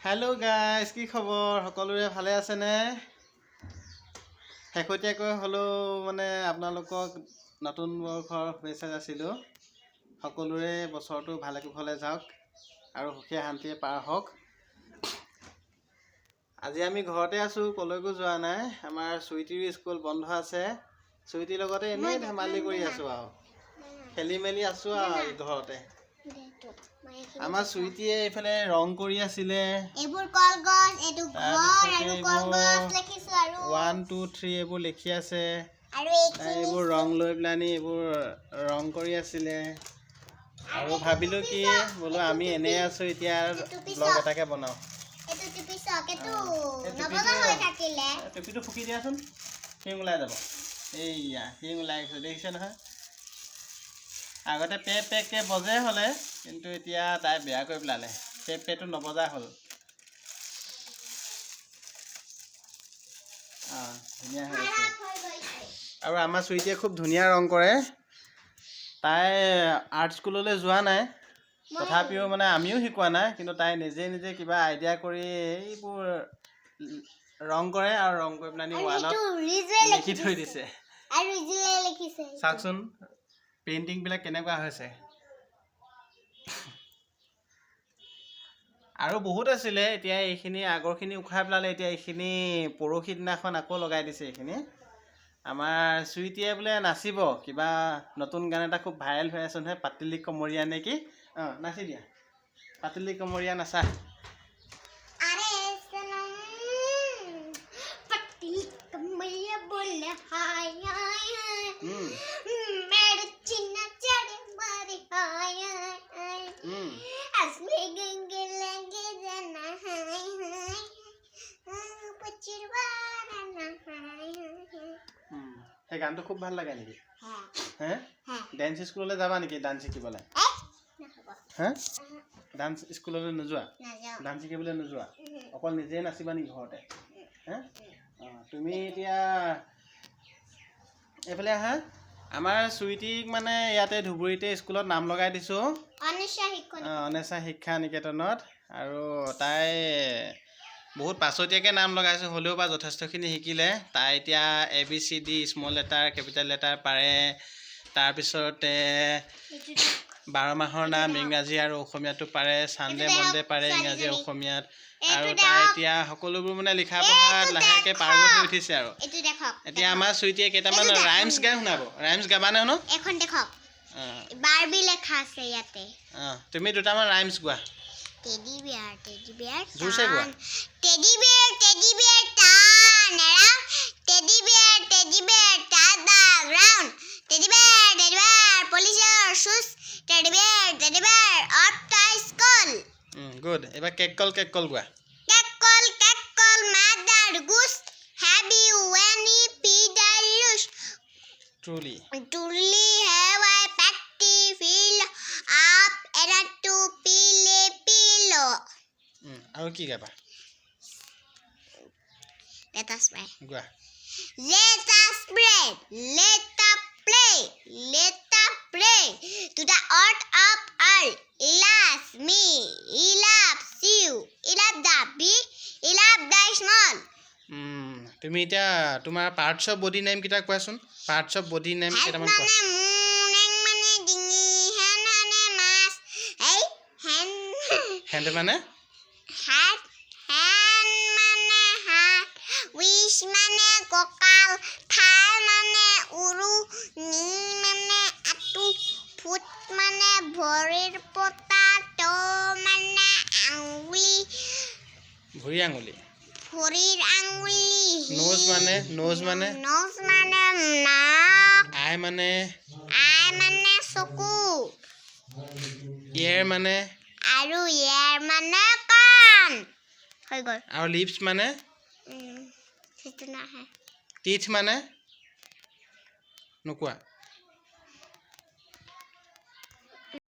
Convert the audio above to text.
Hello' guys, কি খবৰ? সকলোৰে ভালে আছেনে? শেহতীয়াকৈ হ'লেও মানে আপোনালোকক নতুন বৰ্ষৰ শুভেচ্ছা যাচিলোঁ। সকলোৰে বছৰটো ভালে কুশলে যাওক আৰু সুখে শান্তিৰে পাৰ হওক। আজি আমি ঘৰতে আছোঁ, ক'লৈকো যোৱা নাই। আমাৰ চুইটিৰ স্কুল বন্ধ আছে। চুইটিৰ লগতে এনেই ধেমালি কৰি আছোঁ আৰু খেলি মেলি আছোঁ আৰু ঘৰতে। আমাৰ চুইটিয়ে এইফালে ৰং কৰি আছিলে। এইবোৰ কলগছ, এইটো ঘৰ। তাৰপিছতে আৰু কলগছ লিখিছো আৰু 1 2 3 এইবোৰ লিখি আছে। আৰু তাই এইখিনি এইবোৰ ৰং লৈ পেলানি এইবোৰ ৰং কৰি আছিলে আৰু ভাবিলোঁ কি বোলো আমি এনেই আছোঁ, এতিয়া ব্লগ এটাকে বনাওঁ। এইটো টুপি চাওক, এইটো এই নবগা টুপিটো হৈ থাকিলে। টুপিটো ফুকি দিয়াচোন, শিং ওলাই যাব। এইয়া শিং ওলাই গৈছে, দেখিছে নহয়? আগতে পে পেকে বজে হ'লে, কিন্তু এতিয়া তাই বেয়া কৰি পেলালে, পে পেটো নবজা হ'ল। অঁ, ধুনীয়া হৈ গৈছে। খাৰাপ হৈ গৈছে। আৰু আমাৰ চুইটিয়ে খুব ধুনীয়া ৰং কৰে। তাই আৰ্ট স্কুললৈ যোৱা নাই, তথাপিও মানে আমিও শিকোৱা নাই, কিন্তু তাই নিজে নিজে কিবা আইডিয়া কৰি এইবোৰ ৰং কৰে আৰু ৰং কৰি পেলানি আৰু ৱালত এইটো ৰিজুৱে লিখি থৈ দিছে। আৰু ৰিজুৱে লিখিছে এইটো। চাওকচোন পেইণ্টিংবিলাক কেনেকুৱা হৈছে। আৰু বহুত আছিলে, এতিয়া এইখিনি আগৰখিনি উখাই পেলালে, এতিয়া এইখিনি পৰহি দিনাখন আকৌ লগাই দিছে। এইখিনি আমাৰ চুইটিয়ে বোলে নাচিব, কিবা নতুন গান এটা খুব ভাইৰেল হৈ আছে নহয়, পাতিলি কমৰীয়া নে কি? অঁ, নাচি দিয়া, পাতিলি কমৰীয়া নাচা। আৰে सनम, पतली कमरिया बोले हाय हाय हाय, मेरे चिन्ना चढ़े मारे हाय हाय हाय, असली गंगे लगे जाना हाय हाय, पचिरवारा ना हाय हाय। সেই গানটো খুব ভাল লাগে নেকি? হ্যাঁ। হে? হ্যাঁ। ডেন্স স্কুললৈ যাবা নেকি ডান্স শিকিবলৈ? নহ'ব। হে, ডান্স স্কুললৈ নোযোৱা? নাযাওঁ। ডান্স শিকিবলৈ নোযোৱা? অকল নিজে নাচিবা নেকি ঘৰতে? হে, অঁ, তুমি এতিয়া এইফালে আহা। আমাৰ চুইটিক মানে ইয়াতে ধুবুৰীতে স্কুলত নাম লগাই দিছোঁ। অনিশ্চয় শিক্ষণ। অনেচা শিক্ষা নিকেতনত। আৰু তাই বহুত পাছতীয়াকৈ নাম লগাইছোঁ, হ'লেও বা যথেষ্টখিনি শিকিলে। তাই এতিয়া A B C D, small letter, capital letter পাৰে। তাৰপিছতে 12 মাহৰ নাম ইংৰাজী আৰু অসমীয়াটো পাৰে, চানডে মনডে পাৰে ইংৰাজী অসমীয়াত। আৰু তাই এতিয়া সকলোবোৰ মানে লিখা পঢ়াত লাহেকৈ পাৰ্গত হৈ উঠিছে। আৰু এইটো দেখক। এতিয়া আমাৰ চুইটিয়ে কেইটামান ৰাইমছ গাই শুনাব। ৰাইমছ গাবানে শুনো? এখন দেখক। অঁ। বাৰ্বি লেখা আছে ইয়াতে। অঁ, তুমি দুটামান ৰাইমছ গোৱা। টেডি বিয়াৰ, টেডি বিয়াৰ। জোৰছে গোৱা। Teddy bear, teddy bear, turn around, teddy bear, teddy bear, touch the ground, teddy bear, teddy bear, polish your shoes, teddy bear, teddy bear, off to school. Good. এইবাৰ cake call, cake call Goa. Cackle, cackle, mother goose, have you any feather loose? Truly. Truly have I petty feel up and to pile pillow. আৰু কি গাবা? Let us pray. Goa. Let us pray. Let us pray. Let us pray to the earth of all. He loves me. He loves you. He loves the big. He loves the small. তুমি এতিয়া তোমাৰ parts of body name কেইটা কোৱাচোন। Parts of body name head কেইটামান কোৱা। মানে মূৰ, নেং মানে ডিঙি, হেন মানে মাছ, এই হেন। হেণ্ড মানে? হাত, হেন মানে হাত, উইচ মানে কঁকাল, থাই মানে উৰু, নি মানে আঁঠু, ফুট মানে ভৰিৰ পতা, ট মানে আঙুলি। ভৰি আঙুলি। ভৰিৰ আঙুলি। ন'জ মানে? ন'জ মানে? ন'জ মানে নাক। আই মানে? আই মানে চকু। ইয়েৰ মানে? আৰু ইয়াৰ মানে কাণ হৈ গ'ল। আৰু লিপছ মানে? সেইটো নাহে। টিথ মানে নোকোৱা?